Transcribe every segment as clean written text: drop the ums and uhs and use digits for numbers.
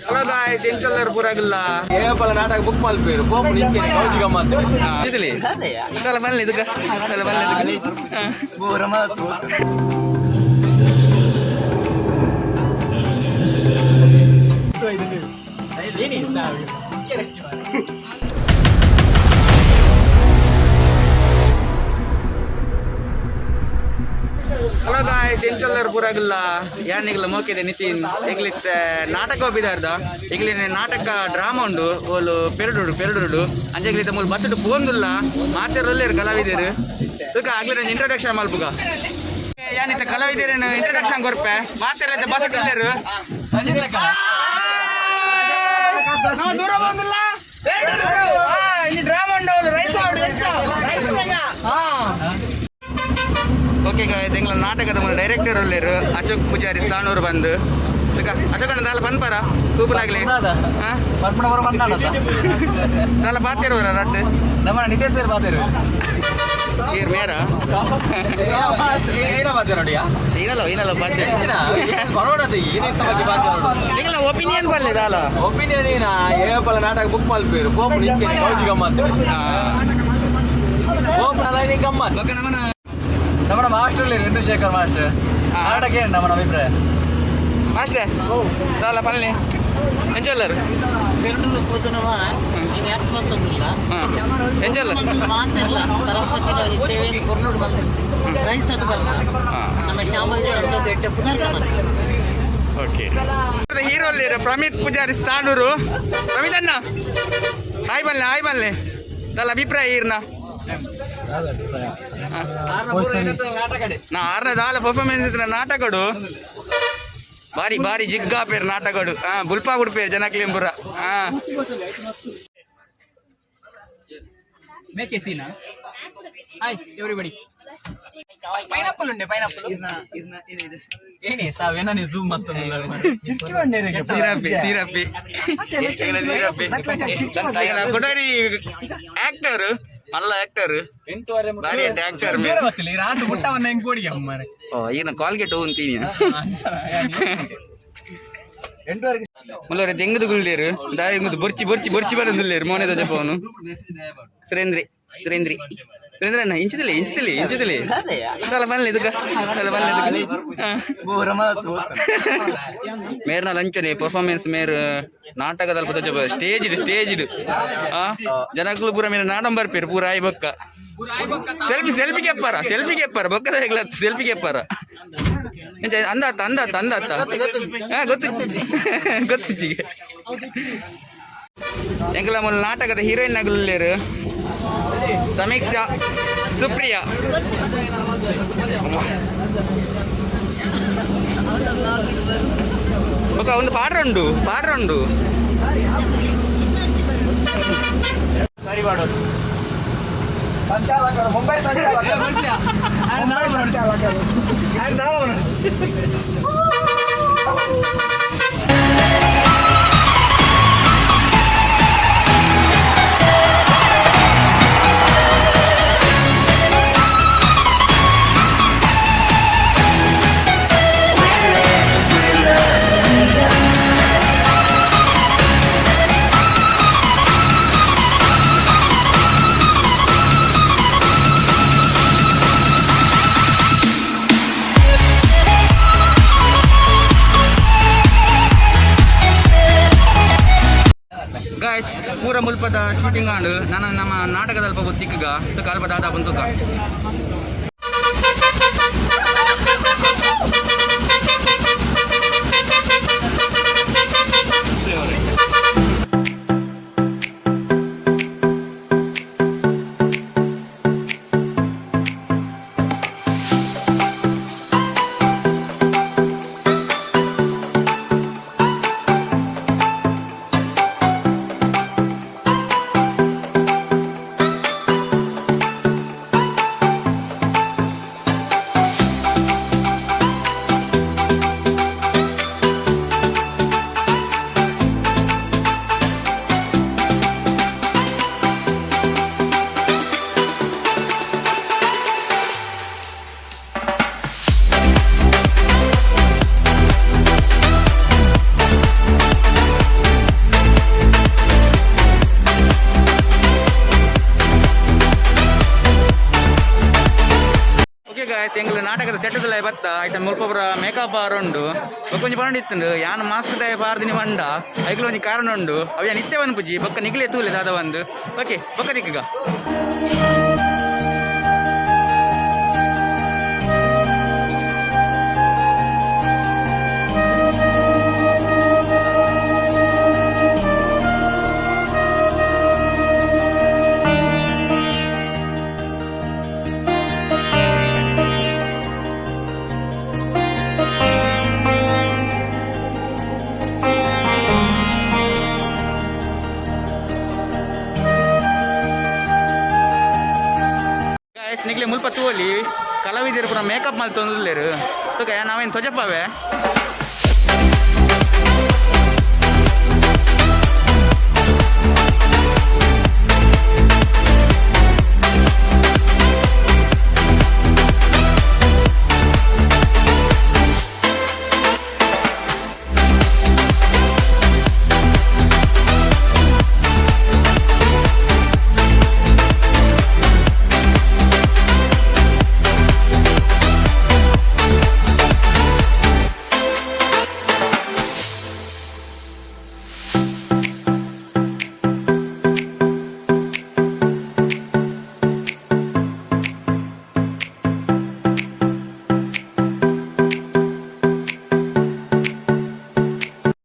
Hello guys, ಎಂಚೊಲ್ಲರ್ ಪೂರಾಗಿಲ್ಲ. ಏಪಲ ನಾಟಕ ಬುಕ್ ಮಲ್ಪೇರು ಪೋಪು ನಿಂತೇನೆ ಕೌಶಿಕ ಮಾತು. ಇದಿಲಿ ಸಲ ಬನ್ನಿ ಇದಕ್ಕ, ಸಲ ಬನ್ನಿ ಇದಕ್ಕ. ಹಲೋ ಗಾಯ್ಸ್, ಎಂಚೊಲ್ಲರ್ ಪೂರಾಗಿಲ್ಲ. ಯಾನಿಗ್ಲ ಮೋಕಿದೆ ನಿತಿನ್. ಎಗ್ಲಿತ್ತ ನಾಟಕ ಒಬ್ಬಿದಾರ್ದ ಇಗ್ಲಿ ನಾಟಕ ಡ್ರಾಮಾ ಉಂಡು ಓಲು ಪೆರಡುಡು ಪೆರಡುಡು ಅಂಜಗ್ಲಿತ್ತ ಮೂಲು ಬಸ್ಸುಡು ಪೋಂದುಲ್ಲ ಮಾತೆರೊಲ್ಲೇರು ಕಲಾವಿದರು. ತುಕ ಆಗ್ಲಿ ನಂಜಿ ಇಂಟ್ರೊಡಕ್ಷನ್ ಮಲ್ಪುಗ. ಯಾನಿತ್ತ ಕಲಾವಿದರೇನು ಇಂಟ್ರೊಡಕ್ಷನ್ ಕೊರ್ಪೆ. ಮಾತೆರೈತೆ ಬಸ್ಸುಡು. ನಾವು ದೂರ ಬಂದಿಲ್ಲ. ಇಲ್ಲಿ ಡ್ರಾಮಾ ಉಂಡು ರೈಸ್ ಆಡು ಎಂತ. ಹಾ, ಓಕೆ ಗಾಯ್ಸ್, ಎಂಗ್ಲ ನಾಟಕದ ಮೂಲ ಡೈರೆಕ್ಟರ್ ಉಲ್ಲೇರು ಅಶೋಕ್ ಪೂಜಾರಿ ಸಾಣೂರು ಬಂದು. ಈಗ ಅಶೋಕ್ ಅಣ್ಣ ದಾಲ ಪನ್ಪರ ತೂಪಲಾಗ್ಲಿ. ಹಾ. ಪರ್ಪಣ ಬರ ಬಂದಾನದ. ದಾಲ ಪಾತಿರುವರ ರಡ್ಡು. ನಮ್ಮ ನಿತೇಶ್ ಸರ್ ಬಾತೇರು. ಈರ್ ಮೇರ. ಏನ ಬಾತೆ ನೋಡಿಯಾ? ಏನಲ್ಲ ಏನಲ್ಲ ಪಾತೆ. ಬರೋಣದ ಏನೆಂತ ಬಗ್ಗೆ ಬಾತೆ ನೋಡು. ನಿಂಗಲ ಒಪಿನಿಯನ್ ಬಲ್ಲೆ ದಾಲ. ಒಪಿನಿಯನ್ ಏನ, ಏಪಲ ನಾಟಕ ಬುಕ್ ಮಲ್ಪೇರು ಪೋಪು ನಿಂತೇನೆ ಕೌಶಿಕ ಮಾತು. ಪೋಪು ನಲ ಗಮ್ಮತ್. ನಮ್ಮ ಮಾಸ್ಟರ್ ಚಂದ್ರಶೇಖರ್ ಮಾಸ್ಟರ್. ನಾಟಕ ಏನು ನಮ್ಮ ಅಭಿಪ್ರಾಯ? ಮಾಸ್ಟರ್ ದಾಲ ಪಲ್ಲೆ ಎಂಚೊಲ್ಲರು? ಪೆರಡೂರು ಕೂತನವ ನೀನು ಯಾಕೆ ಬಂತಂದಿಲ್ಲ. ಎಂಚೊಲ್ಲರು? ಮಾತಿಲ್ಲ, ಸರಸ್ವತಿ ಸೇವೆಯನ್ನು ಕೊರ್ಲುಡು ಬಂದ ರೈಸ್ ಅದು ಬರ್ತ. ನಮ್ಮ ಶ್ಯಾಮಗಿ ಎಡ್ಡೆ ಪುನರ್ಗಮನ. ಓಕೆ, ಹೀರೋ ಅಲ್ಲಿರು ಪ್ರಮಿತ್ ಪೂಜಾರಿ ಸಾಣೂರು. ಪ್ರಮಿತ್ ಅಣ್ಣ, ಹಾಯ್ ಬಲ್ಲೆ, ಹಾಯ್ ಬಲ್ಲೆ. ದಾಲ ಅಭಿಪ್ರಾಯ ಈರ್ನ? ನಾ ಆರನೇ ದಾಲ ಪರ್ಫಾರ್ಮೆನ್ಸ್ ಇದ್ರೆ ನಾಟಕಡು ಬಾರಿ ಬಾರಿ ಜಿಗ್ಗಾ ಪೇರು ನಾಟಕಡು. ಹಾ, ಬುಲ್ಪಾ ಉಡುಪೇರು ಜನಕ್ಲಿಂಪುರ. ಹಾ. Make a scene. Hi, everybody. Pineapple ಉಂಡೆ ಪೈನಾಪಲ್ ಏನೇ ಸಾವೇನ ನೀವು ಜೂಮ್ ಸೀರಪ್ಪಿ ಸೀರಪ್ಪಿ ಸೀರಪ್ಪಿ ಕೊಡರಿ. ಆಕ್ಟರ್ ಮಲ್ಲ ಆಕ್ಟರ್, ಬಾರಿ ಆಕ್ಟರ್. ಗೊತ್ತಿಲ್ಲ, ರಾತ್ರಿ ಮುಟ್ಟವನ್ನ ಹೆಂಗ್ ಕೊಡಿ ಅಮ್ಮಾರೆ. ಓ, ಈಗಿನ ಕಾಲ್ಗೆಟ್ ಹೋಗ್ತೀನಿ. ಮುಲ್ಲರೆ ದೆಂಗದು ಗುಲ್ಲೇರು ದಾಯಿ ಬೊರ್ಚಿ ಬೊರ್ಚಿ ಬೊರ್ಚಿ ಬರಂದುಲ್ಲೇರು ಮೋನೆದ ಜಪವನು. ಸುರೇಂದ್ರಿ ಸುರೇಂದ್ರಿ ಸುರೇಂದ್ರ ಅಣ್ಣ, ಇಂಚುದಿಲ್ಲ ಇಂಚುದಿಲ್ಲ ಇಂಚುದಿಲ್ಲ. ಸಲ ಬನ್ನಿ ಇದಕ್ಕ, ಸಲ ಬನ್ನಿ ಇದಕ್ಕ. ಮೇರ್ನ ಲಂಚನೆ ಪರ್ಫಾರ್ಮೆನ್ಸ್ ಮೇರ್ ನಾಟಕದಲ್ಲಿ ಪುತ್ತ ಸ್ಟೇಜ್ ಸ್ಟೇಜ್ ಆ ಜನಕ್ಕಲು ಪೂರ ಮೇರೆ ನಾಡಂ ಬರ್ಪೇರು ಪೂರ ಆಯ್ ಬೊಕ್ಕ ಸೆಲ್ಫಿ ಸೆಲ್ಫಿ ಕೆಪ್ಪಾರ ಸೆಲ್ಫಿ ಕೆಪ್ಪಾರ ಬೊಕ್ಕದ ಸೆಲ್ಫಿ ಕೆಪ್ಪಾರ. ಅಂದಾತ ಅಂದಾತ ಅಂದಾತ. ಹಾ, ಗೊತ್ತು ಗೊತ್ತು. ಎಂಕಲ ಮೂಲ ನಾಟಕದ ಹೀರೋಯಿನ್ ನಗಲುಲ್ಲೇರು ಸಮೀಕ್ಷಾ ಸುಪ್ರಿಯಾ. ಬೊಕ್ಕ ಒಂದು ಪಾಡ್ರ ಉಂಡು ಪಾಡ್ರ ಉಂಡು. ಸರಿ ಮಾಡೋದು. ಸಂಚಾಲಕರು, ಮುಂಬೈ ಸಂಚಾಲಕರು, ಮುಂಬೈ ಸಂಚಾಲಕರು. ಗಾಯ್ಸ್, ಪೂರ ಮುಲ್ಪದ ಶೂಟಿಂಗ್ ಆಂಡು. ನಾನು ನಮ್ಮ ನಾಟಕದಲ್ಪ ಗೊತ್ತಿಕ್ಕಗ ತುಕ ಅಲ್ಪ ದಾದಾ ಬಂತುಕ. ಗಾಯ್ಸ್, ಎಂಗ್ಲ ನಾಟಕದ ಸೆಟ್ಟದಲ್ಲ ಬತ್ತ ಆಯ್ತಾ. ಮುಲ್ಪ ಪೂರ ಮೇಕಪ್ ಆರ್ ಉಂಡು. ಬೊಕ್ಕ ಒಂಜಿ ಪಂಡ ಇತ್ತುಂಡು, ಯಾನ್ ಮಾಸ್ಕ್ ದಾಯ ಪಾರ್ದಿನಿ ಪಂಡ ಐಕ್ಲ ಒಂಜಿ ಕಾರಣ ಉಂಡು. ಅವು ಯಾನ್ ಇತ್ತೆ ಪನ್ಪುಜಿ. ಬೊಕ್ಕ ನಿಗ್ಲೇ ತೂಲೆ ದಾದ ಒಂದು. ಓಕೆ, ಬೊಕ್ಕ ತಿಕ್ಕಗ. ಗಾಯ್ಸ್, ನಿಗ್ಲೆ ಮುಲ್ಪ ತೂವೊಲಿ, ಕಲಾವಿದರು ಪೂರ ಮೇಕಪ್ ಮಲ್ತೊಂದುಲ್ಲೆರ್. ತೂಕ, ನಾವೇನು ತೊಜಪ್ಪಾವೆ.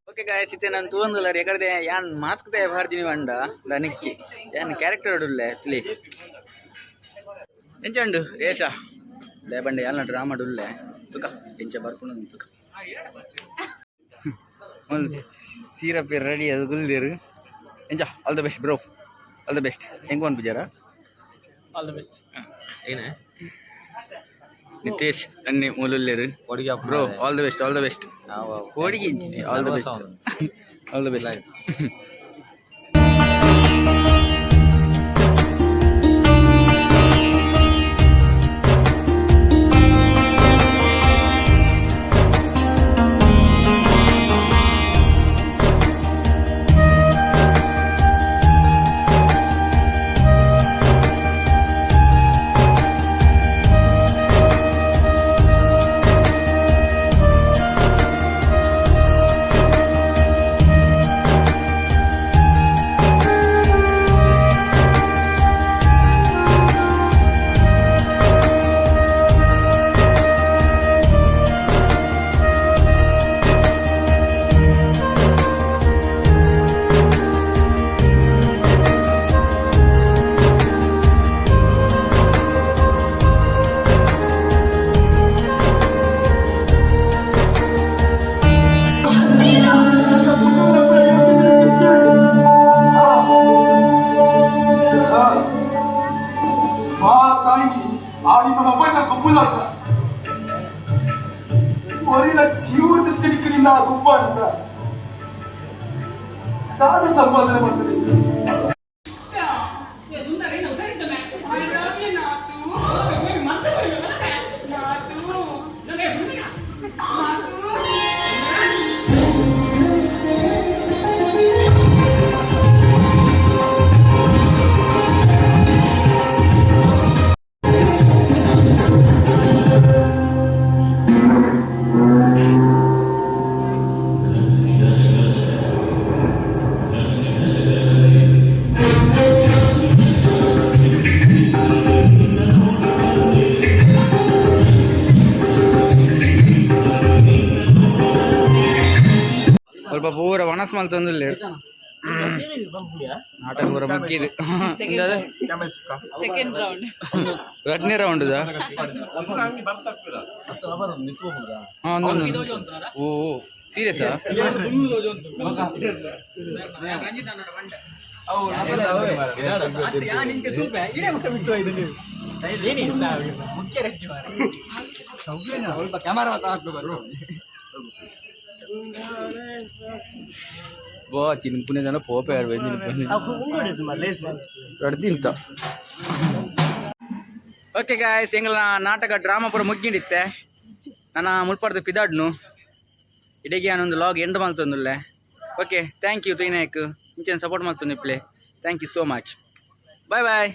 ಓಕೆ ಗಾಯ್ಸ್, ಇತ್ತೆ ನಾನು ತೂವೊಂದುಲ್ಲೆರ್, ಎಕಡ್ದೆ ಯಾನ್ ಮಾಸ್ಕ್ ದಾಯ ಪಾಡ್ದಿನಿ ಪಂಡ ದನಿಕ್ಕಿ ಯಾನ್ ಕ್ಯಾರೆಕ್ಟರ್ ಉಲ್ಲೆ ತುಲಿ ಎಂಚ ಉಂಡು ಏಷ ದಾಯೆ ಪಂಡ ಯಾನ್ ಡ್ರಾಮಡ್ ಉಲ್ಲೆ. ತುಕ ಎಂಚ ಬರ್ಪುಂಡು ತುಕ. ಒಂದು ಸೀರಪ್ ರೆಡಿ ಅದು ಕುಲ್ದೇರು. ಎಂಚ, all the best bro, all the best. ಹೆಂಗೆ ಪನ್ಪುಜಾರ? All the best. ಏನೇ? ನಿತೇಶ್ ಅನ್ನಿ ಮೂಲುಲ್ಲೇರು. Bro, all the best, all the best. ಕೋಡಿಗೆ all the best, all the best. ಆ ತಾಯಿ ಆ ನಿಮ್ಮ ಮೊಬೈಲ್ ಗುಬ್ಬುದಾಕ ಒರಿನ ಜೀವದ ಚಿಡಿಕಿನಿಂದ ಆ ಗುಬ್ಬ ಅಂತ ತಾನ ಸಂಪಾದನೆ ಮಾಡ್ತಾರೆ. ಸ್ವಲ್ಪ ಪೂರ ವನಸ್ ಮಲ್ತೊಂದುಲ್ಲೆರ್. ನಾಟಕ ಪೂರ ಮುಗ್ಗಿದು. Second round. ರಡ್ನೇ ರೌಂಡ್. ಓ, ಸೀರಿಯಸ್? ಸ್ವಲ್ಪ ಕ್ಯಾಮರಾ ಹಾಕ್ಬೇಕು. ಬೋ ಚಿನ್ಪುನೆ ಜನ ಪೋಪೆ ರಡ್ದಿಂತ. ಓಕೆ ಗಾಯ್ಸ್, ಎಂಗ್ಲ ನಾಟಕ ಡ್ರಾಮಾ ಪೂರ ಮುಗ್ಗಿಂಡಿತ್ತೆ. ನನ್ನ ಮುಲ್ಪರ್ದು ಪಿದಾಡ್ನು. ಇಡೀ ಒಂದು ಲಾಗ್ ಎಂಡ್ ಮಲ್ತೊಂದುಲ್ಲೆ. ಓಕೆ, thank you ತುಯ್ನಾಯ್ಕ್. ಇಂಚೆನ್ support ಮಲ್ತೊಂದು ಇಪ್ಲೆ. Thank you so much. Bye bye.